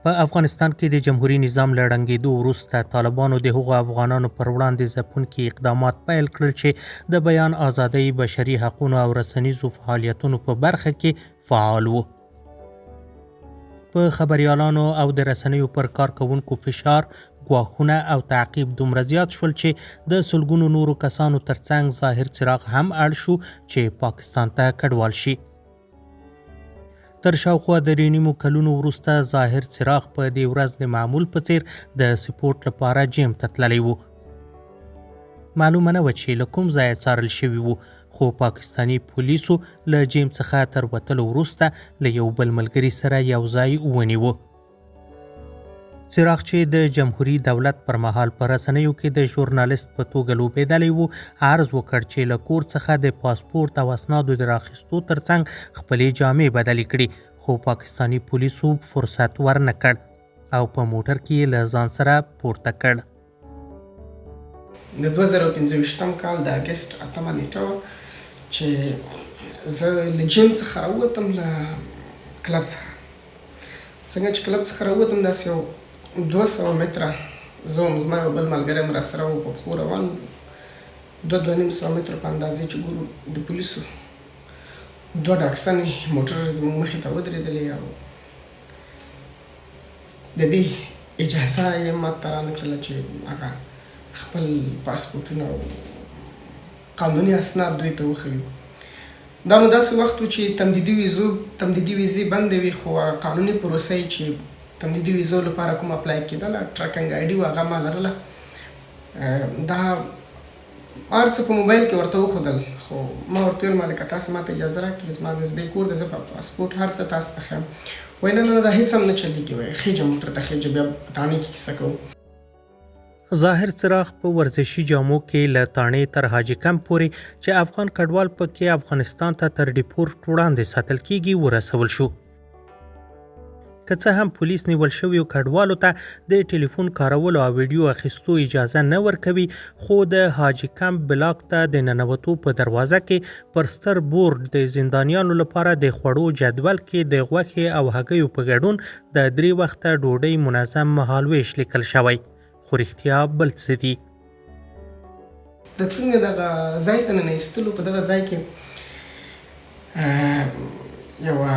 په افغانستان کې د جمهوري نظام له ړنګېدو وروسته طالبانو د هغو افغانانو پر وړاندې ځپونکي اقدامات پیل کړل چې د بیان ازادۍ، بشري حقونو او رسنیزو فعالیتونو په برخه کې فعال وو. په خبریالانو او د رسنیو پر کارکوونکو فشار، ګواښونه او تعقیب دومره زیات شول چې د سلګونو نورو کسانو ترڅنګ ظاهر څراغ هم اړ شو چې پاکستان ته کډوال شي. تر شاوخوا درې نیمو کلونو وروسته ظاهر څراغ په دې ورځ د معمول په څیر د سپورت لپاره جیم ته تللی و. معلومه نه وه چې له کوم ځایه څارل شوي وو، خو پاکستاني پولیسو له جیم څخه تر وتلو وروسته له یو بل ملګري سره یو ځای ونیو. څراغ چې د جمهوري دولت پر مهال په رسنیو کې د ژورنالیست په توګه لوبېدلی و، عرض وکړ چې له کور څخه د پاسپورت او اسنادو د راخیستو ترڅنګ خپلې جامې بدلې کړي، خو پاکستاني پولیسو فرصت ورنه کړ او په موټر کې یې له ځان سره پورته کړ. د 2025 کال د اګست 8مه نېټه وه چې زه له جیم څخه راووتم، له کلب څخه. څنګه چې کلب څخه راووتم، داسې یو 200 متره زه وم، زما یو بل ملګری هم راسره و، په پښو روان وو. 2، 2.5 مترو په اندازې چې ګورو، د پولیسو دوه ډاکسنې موټر زموږ مخې ته ودرېدلې او د دې اجازه یې ما ته رانه کړله چې هغه خپل پاسپورټونه او قانوني اسناد دوی ته وښیو. دا نو داسې وخت و چې تمدیدي ویزې بندې وې، خو هغه قانوني پروسه یې چې تمدیدي ویزو لپاره کوم apply کېدله، tracking ID و، هغه ما لرله. دا هر څه په موبایل کې ورته وښودل، خو ما ورته وویل، ما لکه تاسې ما ته اجازه راکړئ، زما نږدې کور دی، زه په پاسپورټ هر څه تاسو ته ښیم. وایي نه نه، دا هېڅ هم نه چلېږي، وایي خېجه موټر ته خېجه، بیا په تاڼې کې کیسه کوو. ظاهر څراغ په ورزشي جامو کې له تاڼې تر حاجي کمپ پورې چې افغان کډوال پکې افغانستان ته تر ډیپورټ وړاندې ساتل کېږي، ورسول شو. که څه هم پولیس نیول شویو کډوالو ته د ټلیفون کارولو او ویډیو اخیستو اجازه نه ورکوي، خو د حاجي کمپ بلاک ته د ننوتو په دروازه کې پر ستر بورډ د زندانیانو لپاره د خوړو جدول کې د غوښې او هګیو په ګډون د 3 وخته ډوډۍ منظم مهالوېش لیکل شوی، خو رښتیا بل څه دي. د څنګه دغه ځای ته ننه ایستلو، په دغه ځای کې یوه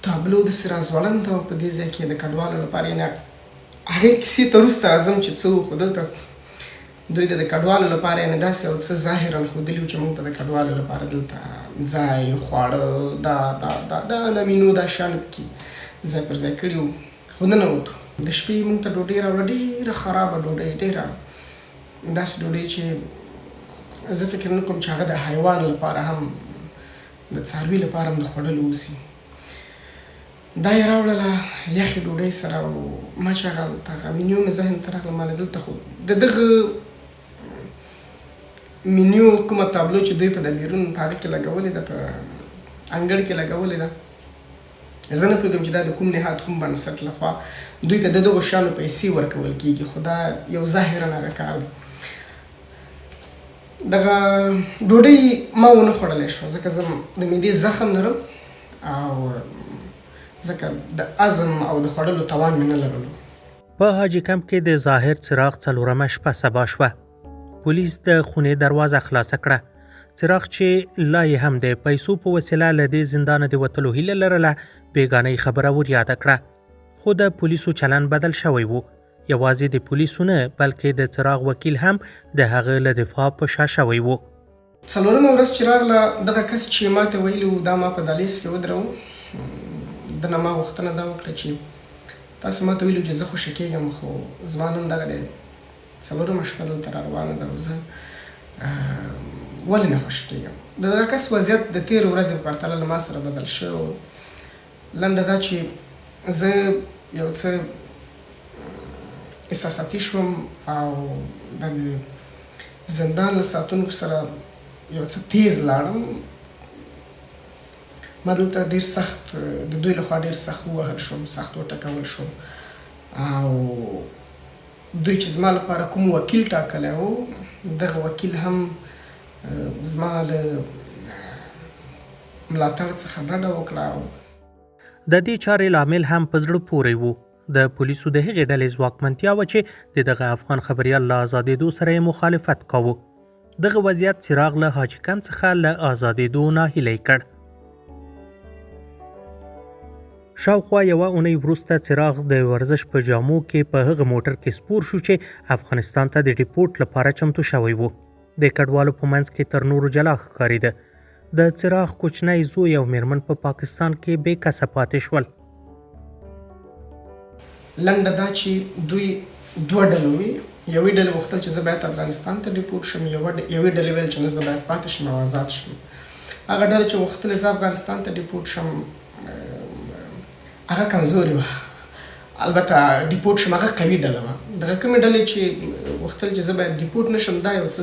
تابلو داسې راځوړنده او په دې ځای کې د کډوالو لپاره، یعنې هغې کیسې ته وروسته راځم چې څه و، خو دلته دوی ته د کډوالو لپاره یعنې داسې یو څه ظاهراً ښودلي وو چې موږ ته د کډوالو لپاره دلته ځای، خواړه، دا دا دا دا نمینو دا شیان پکې ځای پر ځای کړي وو. خو ننوتو، د شپې موږ ته ډوډۍ راوړه، ډېره خرابه ډوډۍ، ډېره داسې ډوډۍ چې زه فکر نه کوم چې هغه د حیوان لپاره هم، د څاروي لپاره هم د خوړلو اوسي. دا یې راوړله یخې ډوډۍ سره، او ما چې هغه هلته هغه مینیو مې ذهن ته راغله، ما دلته خو د دغه مینیو کومه تابلو چې دوی په د بیرون په هغه کې لګولې ده، په انګړ کې لګولې ده، زه نه پوهېږم چې دا د کوم نهاد کوم بنسټ لخوا دوی ته د دغو شیانو پیسې ورکول کېږي، خو دا یو ظاهراً هغه کار دی. دغه ډوډۍ ما ونه خوړلی شوه، ځکه زه د معدې زخم لرم او ځکه د هضم او د خوړلو توان مې نه لرلو. په حاجي کمپ کې د ظاهر څراغ څلورمه شپه سبا شوه. پولیس د خونې دروازه خلاصه کړه. څراغ چې لا یې هم د پیسو په وسیله له دې زندانه د وتلو هیله لرله، بېګانۍ خبره وریاده کړه، خو د پولیسو چلن بدل شوی و. یوازې د پولیسو نه، بلکې د څراغ وکیل هم د هغه له دفاع په شا شوی و. څلورمه ورځ چې راغله، دغه کس چې ما ته ویلي وو دا ما په دهلیز کې ودرو، ده نه ما غوښتنه دا وکړه چې تاسو ما ته ویلي وو چې زه خوشې کېږم، خو زما نن دغه دی څلورمه شپه دلته را روانه ده او زه ولې نه خوشې کېږم. د دغه کس وضعیت د تېرې ورځې په پرتله له ما سره بدل شوی و. لنډه دا چې زه یو څه احساساتي شوم او د زندان له ساتونکو سره یو څه تیز لاړم. ما دلته ډیر سخت د دوی لخوا ډیر سخت ووهل شوم، سخت وټکول شوم او دوی چې زما لپاره کوم وکیل ټاکلی و، دغه وکیل هم زما له ملاتړ څخه ډډه وکړه. او د دې چارې لامل هم په زړه پورې و. د پولیسو د هغې ډلې ځواکمنتیا وه چې د دغه افغان خبریال له ازادېدو سره یې مخالفت کاوه. دغه وضعیت څراغ له حاجي کم څخه له ازادېدو ناهیلی کړ. شاوخوا یوه اونۍ وروسته څراغ د ورزش په جامو کې په هغه موټر کې سپور شو چې افغانستان ته د ډیپورټ لپاره چمتو شوی و. د کډوالو په منځ کې تر نورو جلا ښکارېده. د څراغ کوچنی زوی او میرمن په پاکستان کې بې کسه پاتې شول. لنډه دا چې دوی دوه ډلې وې، یوې ډلې غوښتل چې زه باید افغانستان ته ډیپورټ شم، یوې ډلې ویل چې نه، زه باید پاتې شم او آزاد شم. هغه ډله چې غوښتل زه افغانستان ته ډیپورټ شم هغه کمزورې وه، البته ډیپورټ شم هغه قوي ډله وه. دغه کومې ډلې چې غوښتل چې زه باید ډیپورټ نه شم دا یو څه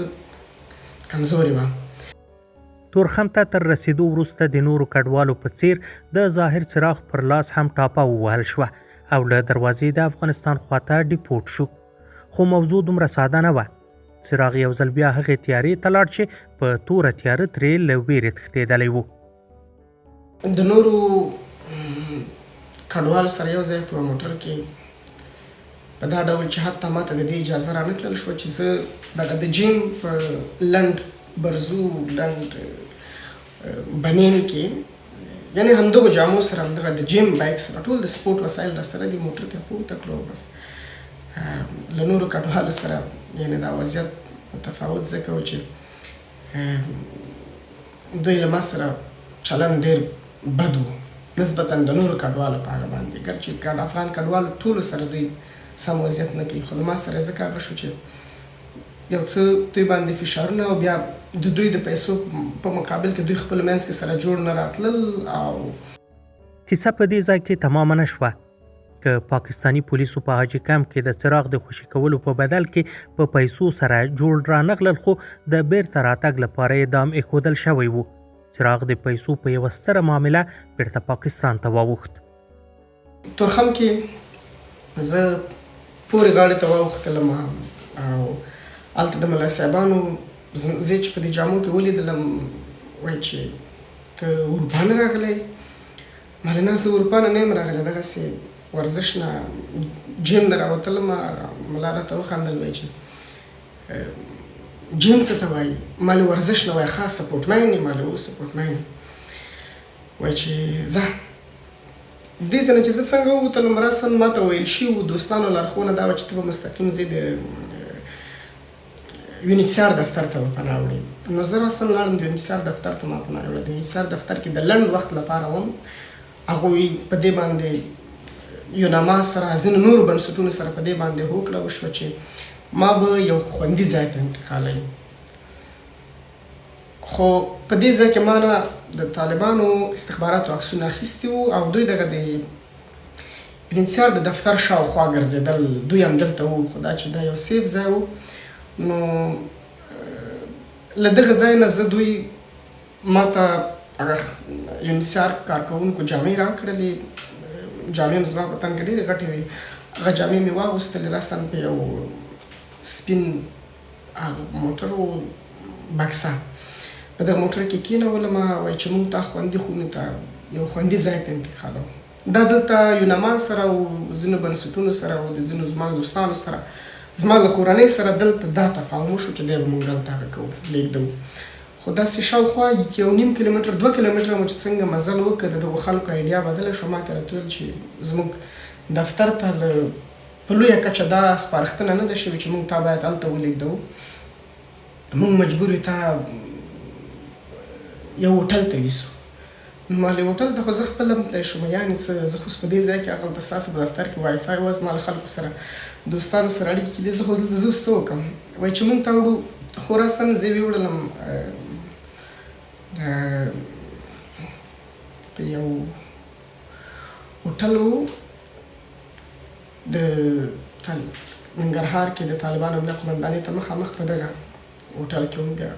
کمزورې وه. تورخم ته تر رسېدو وروسته د نورو کډوالو په څېر د ظاهر څراغ پر لاس هم ټاپه ووهل شوه او له دروازې د افغانستان خواته ډیپورټ شو. خو موضوع دومره ساده نه وه. څراغ یو ځل بیا هغې تیارې ته لاړ چې په توره تیاره ترې له ویرې تښتېدلی و. د نورو کډوالو سره یو ځای په موټر کې په دا ډول چې حتی ماته د دې اجازه رانه کړل شوه چې زه دغه د جیم په لنډ برزو لنډ بنین کې، یعنی همدغو جامو سره، همدغه د جیم بایک سره، ټول د سپورټ وسایل را سره دي، موټر ته پورته کړو. بس له نورو کډوالو سره یعنی دا وضعیت متفاوت ځکه و چې دوی له ما سره چلن ډېر بد و نسبتا د نورو کډوالو په هغه باندې، ګرچې افغان کډوالو ټولو سره دوی سم وضعیت نه کوي، خو له ما سره ځکه هغه شو چې یو څه دوی باندې فشارونه او بیا د دوی د پیسو په مقابل کې دوی خپل منځ کې سره جوړ نه راتلل. او کیسه په دې ځای کې تمامه نه شوه. که پاکستاني پولیسو په حاجي کمپ کې د څراغ د خوشي کولو په بدل کې په پیسو سره جوړ رانغلل، خو د بیرته راتګ لپاره یې دام ایښودل شوی و. څراغ د پیسو په یوه ستره معامله بیرته پاکستان ته واوښت. تورخم کې زه پورې غاړې ته واوښتلم او هلته د ملا صاحبانو زه چې په دې جامو کې ولیدلم، وایي چې ته اروپا نه راغلی؟ ما نه، زه اروپا نه نه یم راغلی، دغسې ورزش نه جیم نه راوتلم. ملا راته وخندل، وایي چې جیم څه ته وایي؟ ما له ورزش نه وایي، خاص سپورټمین یې؟ ما له و سپورټمین. وایي چې ځه. دې ځای نه چې زه څنګه ووتلم، راساً ما ته ویل شوي وو، دوستانو لارښوونه دا وه چې ته به مستقیم ځې د یونیکسار دفتر ته به پناه وړې. نو زه راساً لاړم د یونیکسار دفتر ته، ما پناه یوړه. د یونیکسار دفتر کې د لنډ وخت لپاره وم. هغوی په دې باندې یوناما سره ځینو نورو بنسټونو سره په دې باندې هوکړه وشوه چې ما به یو خوندي ځای ته انتقالوي. خو په دې ځای کې ما نه د طالبانو استخباراتو عکسونه اخیستي وو او دوی دغه د یونیکسار د دفتر شاوخوا ګرځېدل، دوی همدلته وو. خو دا چې دا یو سیف ځای و، نو له دغه ځای نه زه دوی ما ته هغه یونیسار کارکوونکو جامې راکړلې. جامې هم زما په تن کې ډېرې غټې وې، هغه جامې مې واغوستلې. راساً په یو سپین هغه موټر و، بکسه، په دغه موټر کې کېنولم. وایي چې موږ تا خوندي خونې ته، یو خوندي ځای ته انتقالوو. دا دلته یوناما سره او ځینو بنسټونو سره او د ځینو زما دوستانو سره، زما له کورنۍ سره دلته دا تفاهم وشو چې دی به موږ دلته هغه کوو، لېږدوو. خو داسې شاوخوا 1.5 کیلومتر، 2 کیلومتره مو چې څنګه مزل وکړ، د دغو خلکو ایډیا بدله شوه. ما ته راته وویل چې زموږ دفتر ته له په لویه کچه دا سپارښتنه نه ده شوې چې موږ تا باید هلته ولېږدوو، موږ مجبور یو تا یو هوټل ته یوسو. نو ما له هوټل ته خو زه خپله هم تللی شوم، یعنې څه، زه خو اوس په دې ځای کې هغلته ستاسو په دفتر کې وای فای وه، زما له خلکو سره دوستانو سره اړیکې کېدې، زه خو زه اوس څه وکړم؟ وایي چې موږ ته وړو. خو راساً زه یې وړلم په یو هوټل و د ننګرهار کې، د طالبانو امنیه قومندانۍ ته مخامخ په دغه هوټل کې وم. بیا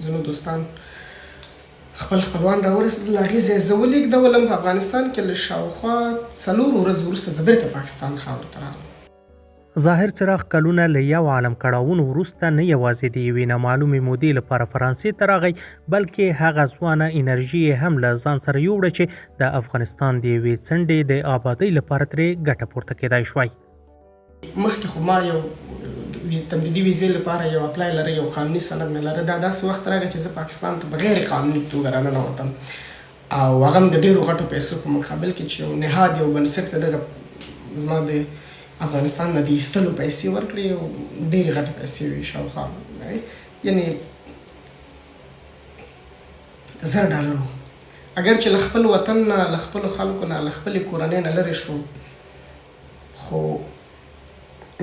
ځینو دوستان خپل خپلوان راورسېدل، هغې ځای زه ولېږدولم. په افغانستان کې له شاوخوا 4 ورځو وروسته زه بېرته پاکستان خاورې ته راغلم. ظاهر څراغ کلونه له یو عالم کړاوونو وروسته نه یوازې د یوې نامعلومې مودې لپاره فرانسې ته راغی، بلکې هغه ځوانه انرژي یې هم له ځان سره یوړه چې د افغانستان د یوې څنډې د آبادۍ لپاره ترې ګټه پورته کېدای شوای. مخکې خو ما یو تمدیدي ویزې لپاره یو اپلای لره، یو قانوني سند مې لره. دا داسې وخت راغی چې زه پاکستان ته په غیر قانوني توګه راننوتم، او هغه هم د ډېرو غټو پیسو په مقابل کې چې یو نهاد، یو بنسټ ته دغه زما د افغانستان نه د ایستلو پیسې ورکړې، او ډېرې غټې پیسې وې، شاوخوا یعنې $1000. اګر چې له خپل وطن نه، له خپلو خلکو نه، له خپلې کورنۍ نه لرې شوم، خو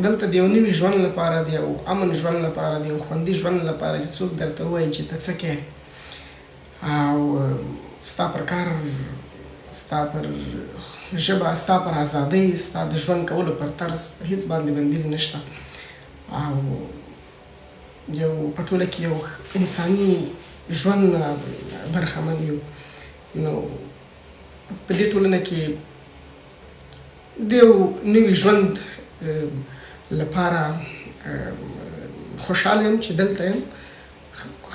دلته د یو نوي ژوند لپاره، د یو امن ژوند لپاره، د یو خوندي ژوند لپاره چې څوک درته ووایي چې ته څه کوې او ستا پر کار، ستا پر ژبه، ستا پر ازادۍ، ستا د ژوند کولو پر طرز هیڅ باندې بندیز نشته، او یو په ټوله کې یو انساني ژوند نه برخمن یو، نو په دې ټولنه کې د یو نوي ژوند لپاره خوشحاله یم چې دلته یم.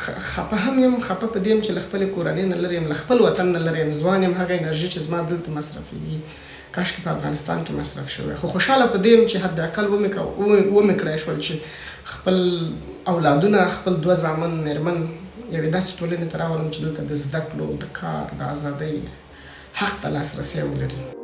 خپه هم یم، خپه په دې یم چې له خپلې کورنۍ نه لرې یم، له خپل وطن نه لرې یم، ځوان یم، هغه انرژي چې زما دلته مصرفېږي کاشکې په افغانستان کې مصرف شوی. خو خوشحاله په دې یم چې حداقل ومې کړای شول چې خپل اولادونه، خپل دوه زامن، مېرمن یوې داسې ټولنې ته راولم چې دلته د زده کړو، د کار، د ازادۍ حق ته لاسرسی ولري.